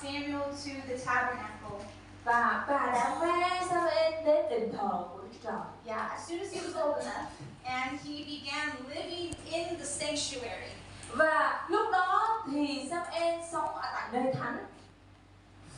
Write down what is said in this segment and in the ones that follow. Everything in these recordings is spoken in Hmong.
Samuel to the tabernacle. Và bà đã mang Samuel đến đền thờ của Đức Chúa Trời. Yeah, as soon as he was old enough, and he began living in the sanctuary. Và lúc đó thì Samuel sống ở tại nơi thánh.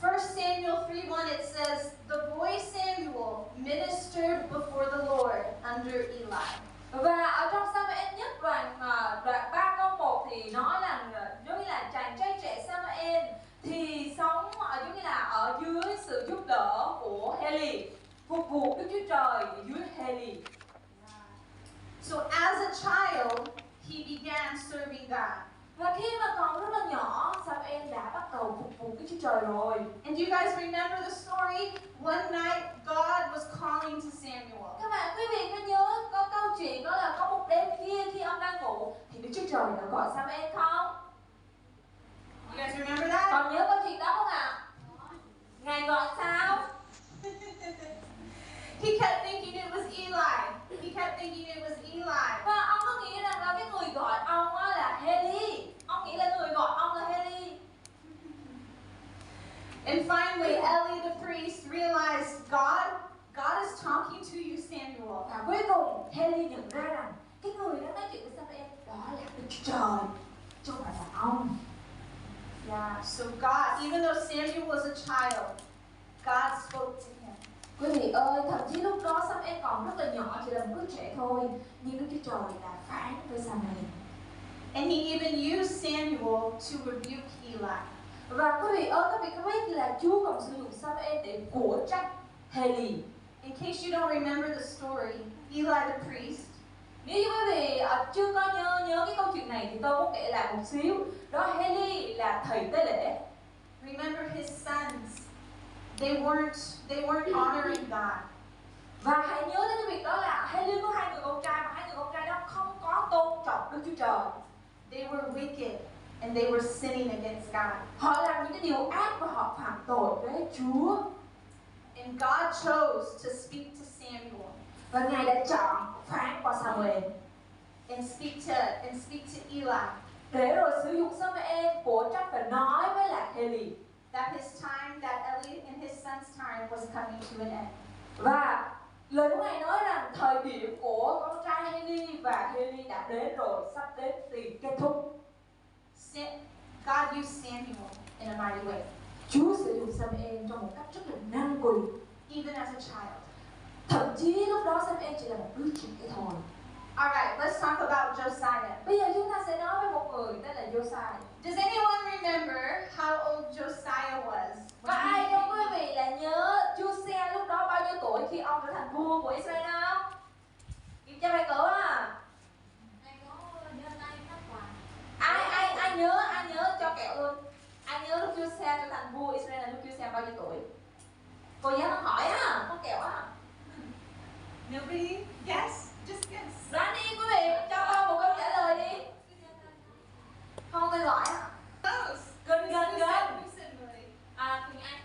First Samuel three one, it says, the boy Samuel ministered before the Lord under Eli. Và ở trong Samuel nhất đoạn à, đoạn ba câu một thì nói rằng à, giống như là chàng trai trẻ Samuel thì sống à, giống như là ở dưới sự giúp đỡ của Heli, phục vụ Đức Chúa Trời dưới Heli. So as a child, he began serving God. Và khi mà còn rất là nhỏ, Samuel đã bắt đầu phục vụ Đức Chúa Trời rồi. And you guys remember the story? One night, God was calling to Samuel. Các bạn, quý vị có nhớ có câu chuyện đó là có một đêm khuya khi ông đang ngủ thì Đức Chúa Trời đã gọi Samuel không? You guys remember that? Còn nhớ câu chuyện đó không ạ? Ngài gọi sao? He kept thinking it was Eli. He kept thinking it was Eli. Và ông cứ nghĩ rằng là cái người gọi ông á là Heli. Ông nghĩ là người gọi ông là Heli. And finally, Eli the priest realized God, God is talking to you, Samuel. Và cuối cùng Heli nhận ra rằng cái người đang nói chuyện với Samuel đó là Đức Chúa Trời, chứ không phải là ông. Yeah, so God, even though Samuel was a child, God spoke to him. Quý vị ơi, thậm chí lúc đó Samuel còn rất là nhỏ, chỉ là một đứa trẻ thôi, nhưng Đức Chúa Trời đã phán với Samuel. And he even used Samuel to rebuke Eli. Và quý vị ơi, các vị có biết là Chúa còn sử dụng Samuel để của trách Heli. In case you don't remember the story, Eli the priest. Nếu như quý vị ờ, chưa có nhớ nhớ cái câu chuyện này thì tôi muốn kể lại một xíu. Đó Heli là thầy tế lễ. Remember his sons. They weren't, they weren't honoring God. Và hãy nhớ đến cái việc đó là Heli có hai người con trai mà hai người con trai đó không có tôn trọng Đức Chúa Trời. They were wicked and they were sinning against God. Họ làm những cái điều ác và họ phạm tội với Chúa. And God chose to speak to Samuel. Và Ngài đã chọn phán qua Samuel. And speak to, and speak to Eli. Để rồi sử dụng Samuel của trách và nói với lại Heli. That his time, that Eli and his son's time was coming to an end. Và lời Chúa Ngài nói rằng thời điểm của con trai Heli và Heli đã đến rồi, sắp đến thì kết thúc. Sa- God used Samuel in a mighty way. Chúa sử dụng Samuel trong một cách rất là năng quyền. Even as a child. Thậm chí lúc đó Samuel chỉ là một đứa trẻ thôi. Alright, let's talk about Josiah. Bây giờ chúng ta sẽ nói về một người tên là Josiah. Does anyone remember how old Josiah was? Có ai trong quý vị là nhớ Josiah lúc đó bao nhiêu tuổi khi ông trở thành vua của Israel không? Kiểm tra bài cử à? Ai ai ai nhớ, ai nhớ cho kẹo luôn. Ai nhớ lúc Josiah trở thành vua Israel là lúc Josiah bao nhiêu tuổi? Cô giáo không hỏi á, có kẹo á. Nobody guess? Just guess. Đoán đi quý vị, cho tôi một câu trả lời đi. Không, tôi giỏi á. Close. Gần, gần, gần. Recently. À, Quỳnh Anh.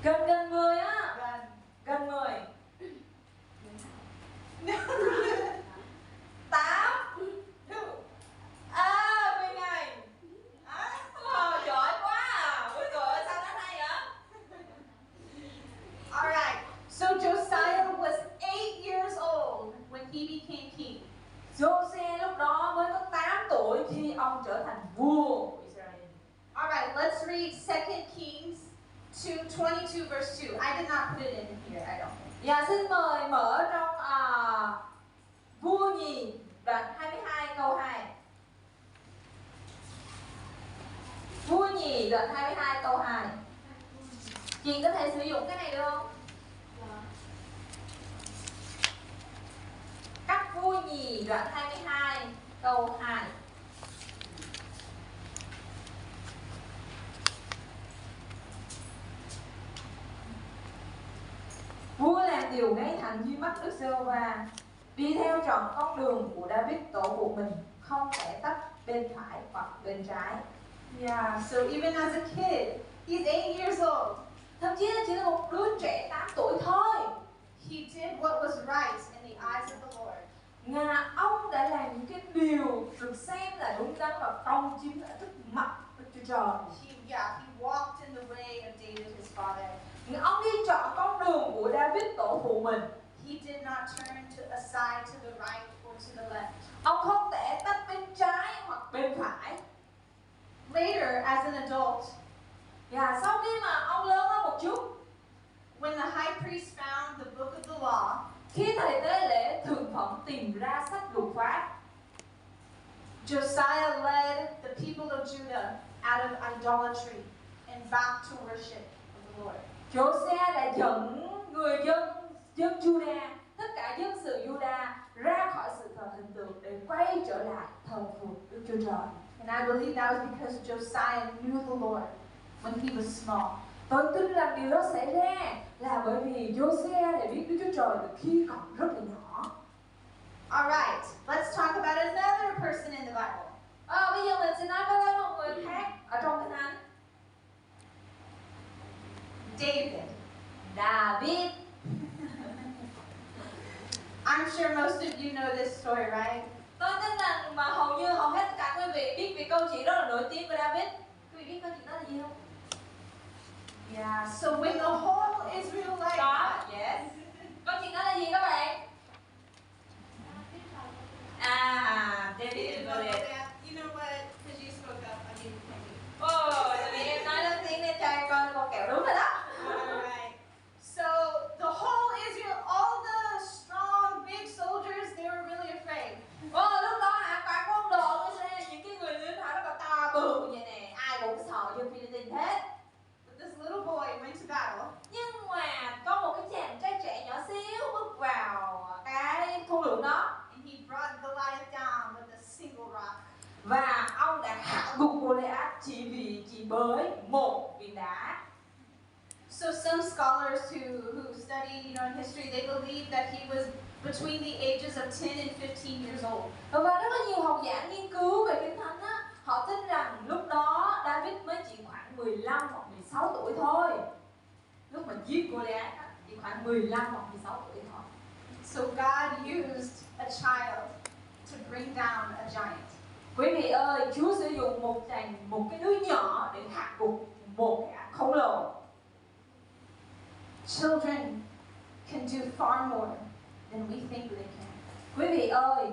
Gần, gần mười á. Gần. Gần mười. Tám. Two. À, Quỳnh Anh. À, giỏi quá. Ôi trời ơi, sao nó hay vậy? Alright. So Josiah was eight years old when he became king. Josiah lúc đó mới có tám tuổi khi ông trở thành vua của Israel. Alright, let's read Second Kings two twenty-two verse two. I did not put it in here, I don't think. Dạ, xin mời mở trong à, Vua Nhì đoạn hai mươi hai câu hai. Vua Nhì đoạn hai mươi hai câu hai. Chị có thể sử dụng cái này được không? Các Vua Nhì đoạn hai mươi hai câu hai. Vua làm điều ngay thẳng dưới mắt Đức Giê-hô-va, đi theo trọn con đường của David tổ của mình, không rẽ tắt bên phải hoặc bên trái. Yeah, so even as a kid, he's eight years old. Thậm chí là chỉ là một đứa trẻ tám tuổi thôi. He did what was right in the eyes of the Lord. Ngà ông đã làm những cái điều được xem là đúng đắn và công chính ở trước mặt He, yeah, he walked in the way of David, his father. Ông đi chọn con đường của David tổ phụ mình. He did not turn to a side, to the right or to the left. Ông không tẻ tắt bên trái hoặc bên phải. Later, as an adult, Và sau khi mà ông lớn hơn một chút, when the high priest found the book of the law, khi thầy tế lễ thượng phận tìm ra sách luật pháp, Josiah led the people of Judah out of idolatry and back to worship of the Lord. Josiah đã dẫn người dân dân Juda, tất cả dân sự Juda ra khỏi sự thờ hình tượng để quay trở lại thờ phượng Đức Chúa Trời. And I believe that was because Josiah knew the Lord when he was small. Tôi tin rằng điều đó xảy ra là bởi vì Josiah đã biết Đức Chúa Trời từ khi còn rất là nhỏ. All right, let's talk about another person in the Bible. Ờ, bây giờ mình sẽ nói với một người khác ở trong Kinh Thánh. David. David. I'm sure most of you know this story, right? Tôi tin rằng mà hầu như hầu hết tất cả quý vị biết về câu chuyện rất là nổi tiếng của David. Quý vị biết câu chuyện đó là gì không? Yeah, so when the whole Israelite Có, yes. Câu chuyện đó là gì các bạn? À, David and Goliath. You know what? Because you spoke up, I'll give you candy. Ồ, tại vì em nói lớn tiếng nên cho em coi một kẹo đúng rồi đó. All right. So the whole Israel, all the strong, big soldiers, they were really afraid. Ồ, lúc đó hả, cả quân đội Israel, những cái người lính hả, rất là to bự vậy nè, ai cũng sợ dân Philippines hết. But this little boy went to battle. Nhưng mà có một cái chàng trai trẻ nhỏ xíu bước vào cái thung lũng đó. And he brought Goliath down with a single rock. Và ông đã hạ gục Goliath chỉ vì chỉ bởi một viên đá. So some scholars who, who study, you know, in history, they believe that he was between the ages of ten and fifteen years old. Và rất là nhiều học giả nghiên cứu về Kinh Thánh á, họ tin rằng lúc đó David mới chỉ khoảng mười lăm hoặc mười sáu tuổi thôi. Lúc mà giết Goliath á, chỉ khoảng mười lăm hoặc mười sáu tuổi thôi. So God used a child to bring down a giant. Quý vị ơi, Chúa sử dụng một chàng, một cái đứa nhỏ để hạ gục một kẻ khổng lồ. Children can do far more than we think they can. Quý vị ơi,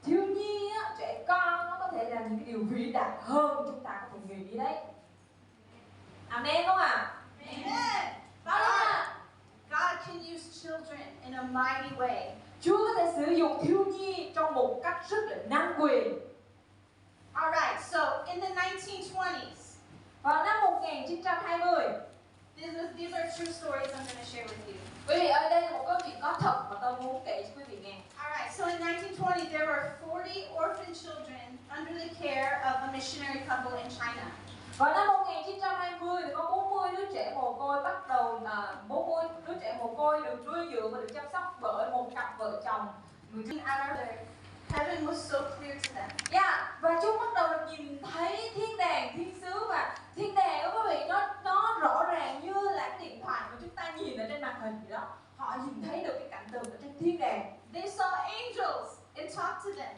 thiếu nhi á, trẻ con nó có thể làm những cái điều vĩ đại hơn chúng ta có thể nghĩ đấy. Amen không ạ? Amen. Đó là God can use children in a mighty way. Chúa có thể sử dụng thiếu nhi trong một cách rất là năng quyền. All right, so in the nineteen twenties, Vào năm một nghìn chín trăm hai mươi, this is, these are true stories I'm going to share with you. Quý vị ơi, đây là một câu chuyện có thật mà tôi muốn kể cho quý vị nghe. All right, so in nineteen twenty, there were forty orphan children under the care of a missionary couple in China. Vào năm một nghìn chín trăm hai mươi thì có bốn mươi đứa trẻ mồ côi bắt đầu à, bốn mươi đứa trẻ mồ côi được nuôi dưỡng và được chăm sóc bởi một cặp vợ chồng người Thái. Heaven was so clear to them. Yeah, và chúng bắt đầu được nhìn thấy thiên đàng, thiên sứ và thiên đàng đó quý vị, nó nó rõ ràng như là cái điện thoại mà chúng ta nhìn ở trên màn hình vậy đó. Họ nhìn thấy được cái cảnh tượng ở trên thiên đàng. They saw angels and talked to them.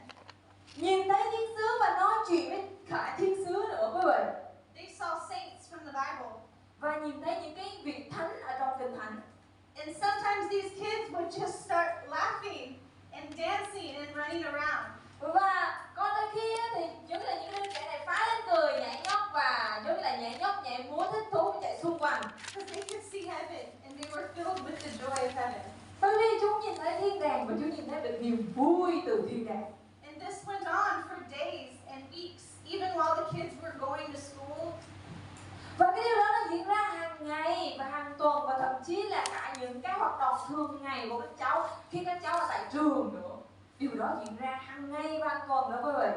Nhìn thấy thiên sứ và nói chuyện với cả thiên sứ nữa quý vị. They saw saints from the Bible. Và nhìn thấy những cái vị thánh ở trong Kinh Thánh. And sometimes these kids would just start laughing and dancing and running around. Và có đôi khi á, thì những là những đứa trẻ này phá lên cười, nhảy nhót và giống như là nhảy nhót, nhảy múa, thích thú chạy xung quanh. Because they could see heaven and they were filled with the joy of heaven. Bởi vì chúng nhìn thấy thiên đàng và chúng nhìn thấy được niềm vui từ thiên đàng. And this went on for days and weeks, even while the kids were going to school. Và cái điều đó nó diễn ra hàng ngày và hàng tuần và thậm chí là cả những cái hoạt động thường ngày của các cháu khi các cháu ở tại trường nữa. Điều đó diễn ra hàng ngày và hàng tuần đó quý vị.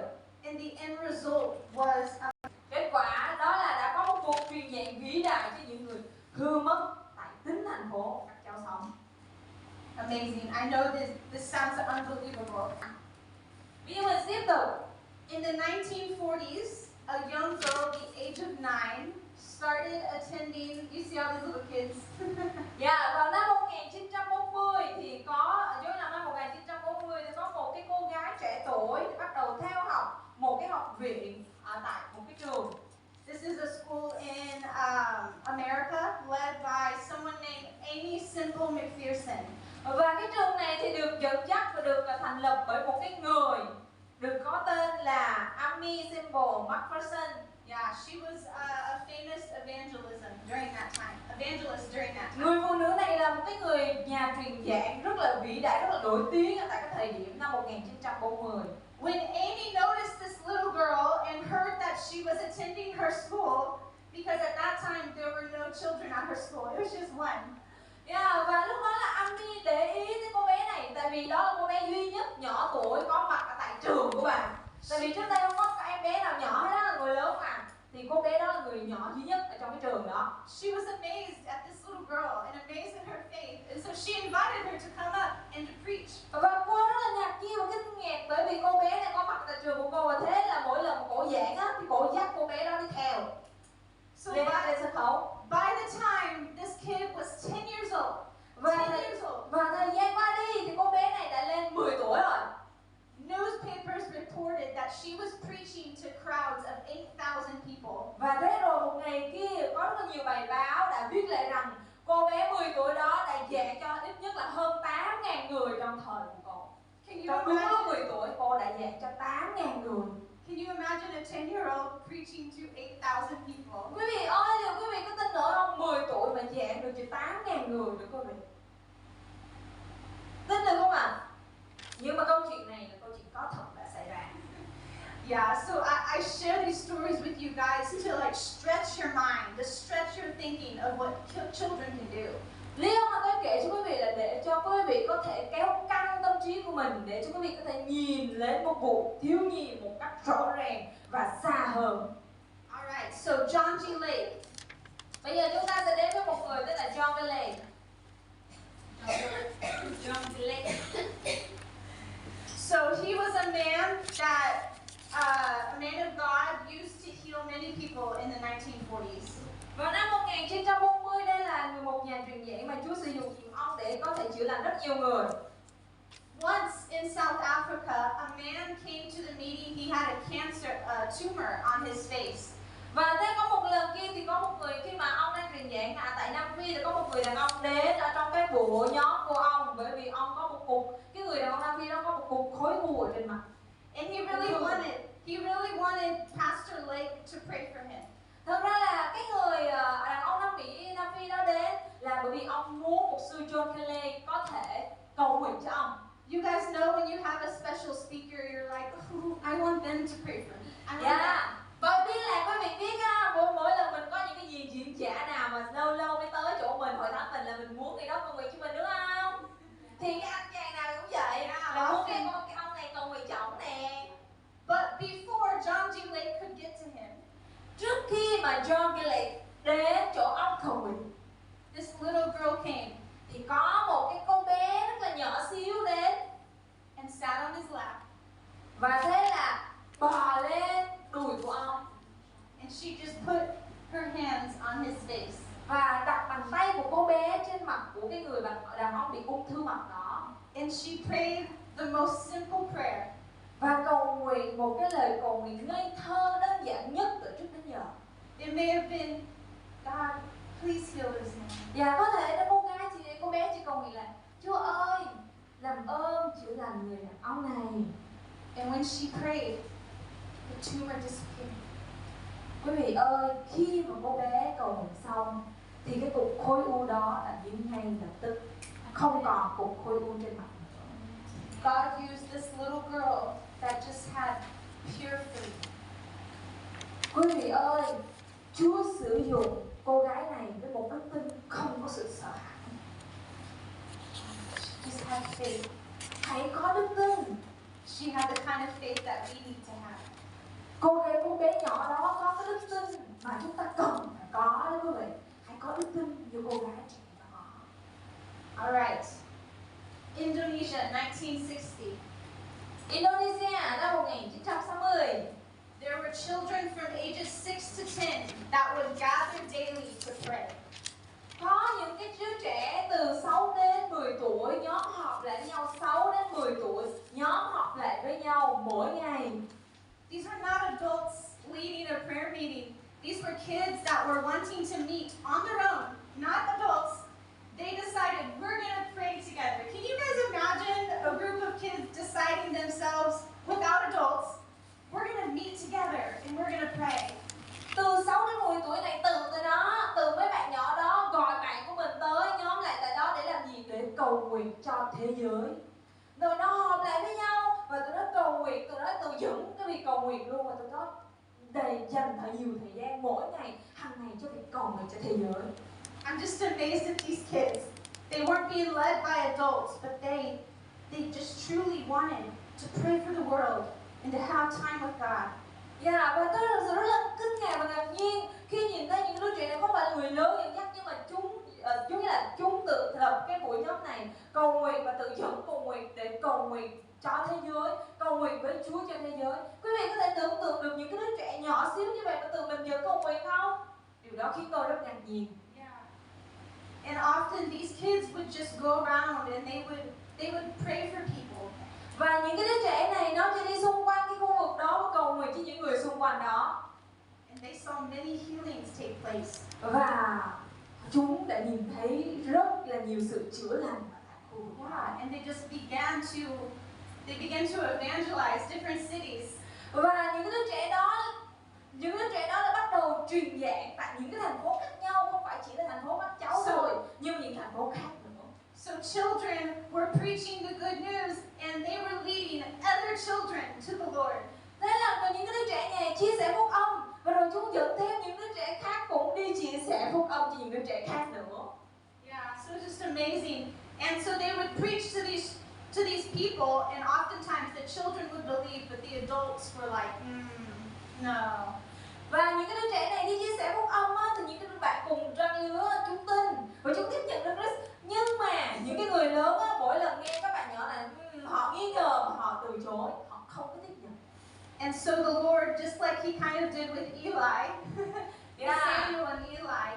And the end result was a Kết quả đó là đã có một cuộc truyền dạy vĩ đại cho những người hư mất tại tỉnh thành phố các cháu sống. Amazing. I know this, this sounds unbelievable. Bây giờ mình tiếp tục. In the nineteen forties, a young girl the age of nine started attending, you see all these little kids? Dạ, vào năm một nghìn chín trăm bốn mươi thì có, nhớ là năm một nghìn chín trăm bốn mươi thì có một cái cô gái trẻ tuổi thì bắt đầu theo học một cái học viện ở tại một cái trường. Kimball McPherson. Và cái trường này thì được dẫn dắt và được thành lập bởi một cái người được có tên là Aimee Kimball McPherson. Yeah, she was a, a famous evangelism during that time, evangelist during that time. Người phụ nữ này là một cái người nhà truyền giảng rất là vĩ đại, rất là nổi tiếng ở tại cái thời điểm năm một ngàn chín trăm bốn mươi. When Aimee noticed this little girl and heard that she was attending her school, because at that time there were no children at her school, it was just one. Yeah, và lúc đó là Aimee để ý tới cô bé này, tại vì đó là cô bé duy nhất nhỏ tuổi có mặt ở tại trường của bà. Tại vì trước đây không có các em bé nào nhỏ hết đó, người lớn mà. Thì cô bé đó là người nhỏ duy nhất ở trong cái trường đó. She was amazed at this little girl and amazed at her faith. And so she invited her to come up and to preach. Và cô rất là ngạc nhiên và kinh ngạc bởi vì cô bé này có mặt tại trường của cô, và thế là mỗi lần mà cô giảng á, thì cô dắt cô bé đó đi theo. So lên, by, lên sân khấu. By the time this kid was ten years old, và, ten years old, và thời gian qua đi thì cô bé này đã lên mười tuổi rồi. Newspapers reported that she was preaching to crowds of eight thousand people. Và thế rồi một ngày kia có rất là nhiều bài báo đã viết lại rằng cô bé mười tuổi đó đã giảng cho ít nhất là hơn tám ngàn người trong thời của cô. Trong đúng lúc mười tuổi cô đã giảng cho tám ngàn người. Can you imagine a ten-year-old preaching to eight thousand people? Quý vị ơi, liệu quý vị có tin nổi không? Mười tuổi mà giảng được cho tám ngàn người nữa, quý vị. Tin được không ạ? Nhưng mà câu chuyện này là câu chuyện có thật đã xảy ra. Yeah, so I, I share these stories with you guys to, like, stretch your mind, to stretch your thinking of what ch- children can do. Lý do mà tôi kể cho quý vị là để cho quý vị có thể kéo căng tâm trí của mình, để cho quý vị có thể nhìn lên một vụ thiếu nhi một cách rõ ràng và xa hơn. All right, so John G. Lake. Bây giờ chúng ta sẽ đến với một người tên là John G. Lake. John G. Lake. So he was a man that, uh, a man of God used to heal many people in the nineteen forties. Vào năm một ngàn chín trăm bốn mươi, đây là người, một nhà truyền giảng mà Chúa sử dụng ông để có thể chữa lành rất nhiều người. Once in South Africa, a man came to the meeting. He had a cancer, a tumor on his face. Và thế có một lần kia thì có một người, khi mà ông đang truyền giảng ở tại Nam Phi, thì có một người đàn ông đến ở trong cái buổi nhóm của ông, bởi vì ông có một cục, cái người đàn ông Nam Phi đó có một cục khối u ở trên mặt. And he really wanted, he really wanted Pastor Lake to pray for him. Thật ra là cái người, ờ, đàn ông Nam Mỹ, Nam Phi đó đến là bởi vì ông muốn mục sư John G. Lake có thể cầu nguyện cho ông. You guys know when you have a special speaker, you're like, "Oh, I want them to pray for me. I want them." Dạ. Và biết là quý vị biết á, mỗi, mỗi lần mình có những cái gì diễn giả nào mà lâu lâu mới tới chỗ mình, hội thánh mình, là mình muốn người đó cầu nguyện cho mình, đúng không? Thì cái anh chàng này cũng vậy, là muốn cái ông, cái ông này cầu nguyện cho ổng nè. But before John G. Lake could get to him, trước khi mà John G. Lake đến chỗ ông cầu nguyện, this little girl came, thì có một cái cô bé rất là nhỏ xíu đến and sat on his lap. Và thế là bò lên đùi của ông. And she just put her hands on his face. Và đặt bàn tay của cô bé trên mặt của cái người đàn, đàn ông bị ung thư mặt đó. And she prayed the most simple prayer. Và cầu nguyện một cái lời cầu nguyện ngây thơ, đơn giản nhất từ trước đến giờ. It may have been, "God, please heal this man." Và có thể là cô gái chỉ, cô bé chỉ cầu nguyện là, "Chúa ơi, làm ơn chữa lành người đàn ông này." And when she prayed, the tumor disappeared. Quý vị ơi, khi mà cô bé cầu nguyện xong thì cái cục khối u đó đã biến ngay lập tức, không còn cục khối u trên mặt nữa. God used this little girl that just had pure faith. Quý vị ơi, Chúa sử dụng cô gái này với một đức tin không có sự sợ hãi. She just had faith. Hãy có đức tin. She had the kind of faith that we need to have. Cô gái, cô bé nhỏ đó có cái đức tin mà chúng ta cần phải có đó quý vị. Hãy có đức tin như cô gái trẻ đó. All right. Indonesia, nineteen sixty. Indonesia, năm một nghìn chín trăm sáu mươi. There were children from ages six to ten that would gather daily to pray. Có những cái đứa trẻ từ sáu đến mười tuổi nhóm họp lại với nhau, sáu đến mười tuổi nhóm họp lại với nhau mỗi ngày. These were not adults leading a prayer meeting. These were kids that were wanting to meet on their own, not adults, They decided, "We're going to pray together." Can you guys imagine a group of kids deciding themselves without adults, "We're going to meet together and we're going to pray"? Từ sáu đến mười tuổi này tự từ đó, từ mấy bạn nhỏ đó gọi bạn của mình tới nhóm lại tại đó để làm gì? Để cầu nguyện cho thế giới. Rồi nó họp lại với nhau và tụi nó cầu nguyện, tụi nó tự dẫn cái việc cầu nguyện luôn và tụi nó dành, dành thật nhiều thời gian mỗi ngày, hàng ngày cho việc cầu nguyện cho thế giới. I'm just amazed at these kids. They weren't being led by adults, but they they just truly wanted to pray for the world and to have time with God. Dạ, và tôi thật sự rất là kinh ngạc và ngạc nhiên khi nhìn thấy những đứa trẻ này không phải là người lớn dẫn dắt, nhưng mà chúng, ờ, chúng là chúng tự lập cái buổi nhóm này, cầu nguyện và tự dẫn cầu nguyện để cầu nguyện cho thế giới, cầu nguyện với Chúa cho thế giới. Quý vị có thể tưởng tượng được những cái đứa trẻ nhỏ xíu như vậy mà tự mình dẫn cầu nguyện không? Điều đó khiến tôi rất ngạc nhiên. Yeah. And often these kids would just go around and they would they would pray for people. Và những cái đứa trẻ này nó chỉ đi xung quanh cái khu vực đó và cầu nguyện cho những người xung quanh đó. And they saw many healings take place. Và chúng đã nhìn thấy rất là nhiều sự chữa lành ở tại khu vực đó. Yeah, and they just began to they began to evangelize different cities. Và những cái đứa trẻ đó những đứa trẻ đó đã bắt đầu truyền giảng tại những cái thành phố khác nhau, không phải chỉ là thành phố Bắc Cháo thôi, nhưng những thành phố khác nữa. So children were preaching the good news and they were leading other children to the Lord. Thế là có những cái đứa trẻ này chia sẻ phúc âm và rồi chúng dẫn thêm những đứa trẻ khác cũng đi chia sẻ phúc âm cho những đứa trẻ khác nữa. Yeah, so it's just amazing. And so they would preach to these to these people, and oftentimes the children would believe, but the adults were like, mm, no. Và những cái đứa trẻ này đi chia sẻ phúc âm á, thì những cái bạn cùng trang lứa chúng tin và chúng tiếp nhận được Christ. Nhưng mà những cái người lớn á, mỗi lần nghe các bạn nhỏ này, ừm, họ nghi ngờ và họ từ chối, họ không có tiếp nhận. And so the Lord, just like he kind of did with Eli, with Samuel and Eli,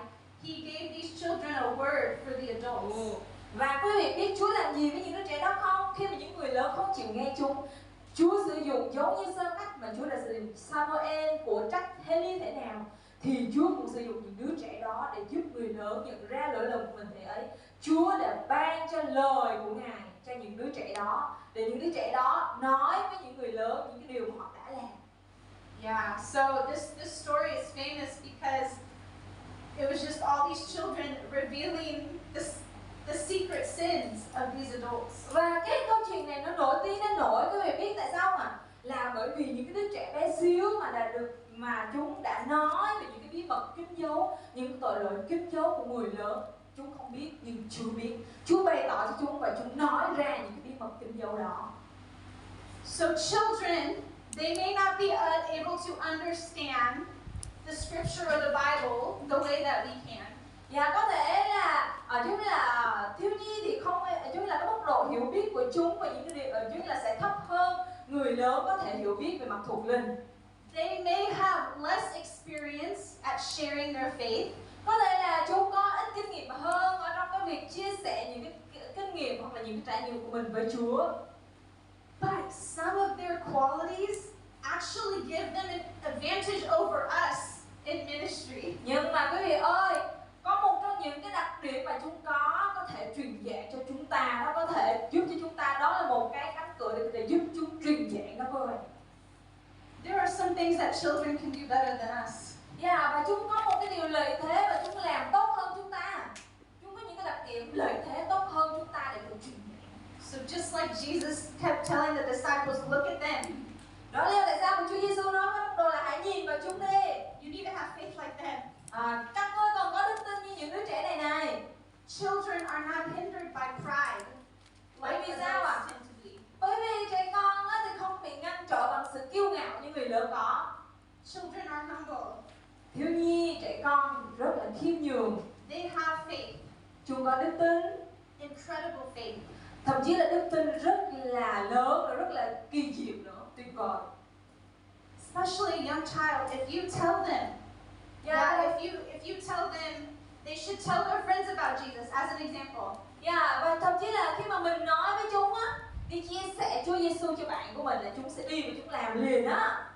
he gave these children a word for the adults. Và quý vị biết Chúa làm gì với những đứa trẻ đó không? Khi mà những người lớn không chịu nghe chúng, Chúa sử dụng giống như sơ cách mà Chúa đã sử dụng Samuel của trách Heli thế nào, thì Chúa cũng sử dụng những đứa trẻ đó để giúp người lớn nhận ra lỗi lầm của mình thế ấy. Chúa đã ban cho lời của Ngài cho những đứa trẻ đó, để những đứa trẻ đó nói với những người lớn những cái điều mà họ đã làm. Yeah, so this this story is famous because it was just all these children revealing the the secret sins of these adults. Và cái câu chuyện này nó nổi tiếng đến nỗi, các bạn biết tại sao không ạ? Là bởi vì những cái đứa trẻ bé xíu mà đã được, mà chúng đã nói về những cái bí mật kín dấu, những tội lỗi kín dấu của người lớn. Chúng không biết nhưng Chúa biết. Chúa bày tỏ cho chúng và chúng nói ra những cái bí mật kín dấu đó. So children, they may not be uh, able to understand the scripture or the Bible the way that we can. Và có thể là, ờ, chúng là thiếu nhi thì không, chúng là cái mức độ hiểu biết của chúng và những cái điều, ờ, chúng là sẽ thấp hơn người lớn có thể hiểu biết về mặt thuộc linh. They may have less experience at sharing their faith. Có thể là chúng có ít kinh nghiệm hơn ở trong cái việc chia sẻ những cái kinh nghiệm hoặc là những cái trải nghiệm của mình với Chúa. But some of their qualities actually give them an advantage over us in ministry. Nhưng mà quý vị ơi, có một trong những cái đặc điểm mà chúng có có thể truyền dạy cho chúng ta, nó có thể giúp cho chúng ta, đó là một cái cánh cửa để có thể giúp chúng truyền dạy nó, quý vị. There are some things that children can do better than us. Dạ, và chúng có một cái điều lợi thế và chúng làm tốt hơn chúng ta. Chúng có những cái đặc điểm lợi thế tốt hơn chúng ta để được truyền dạy. So just like Jesus kept telling the disciples, look at them. Đó là lý do tại sao mà Chúa Giêsu nói với môn đồ là hãy nhìn vào chúng đi. You need to have faith like them. À, các ngươi cần có đức tin như những đứa trẻ này này. Children are not hindered by pride. Bởi vì sao ạ? Bởi vì trẻ con á, thì không bị ngăn trở bằng sự kiêu ngạo như người lớn có. Children are humble. Thiếu nhi, trẻ con rất là khiêm nhường. They have faith. Chúng có đức tin. Incredible faith. Thậm chí là đức tin rất là lớn và rất là kỳ diệu nữa, tuyệt vời. Especially a young child, if you tell them, yeah, if you if you tell them they should tell their friends about Jesus, as an example. Dạ, và thậm chí là khi mà mình nói với chúng á, đi chia sẻ Chúa Giêsu cho bạn của mình là chúng sẽ đi và chúng làm liền á.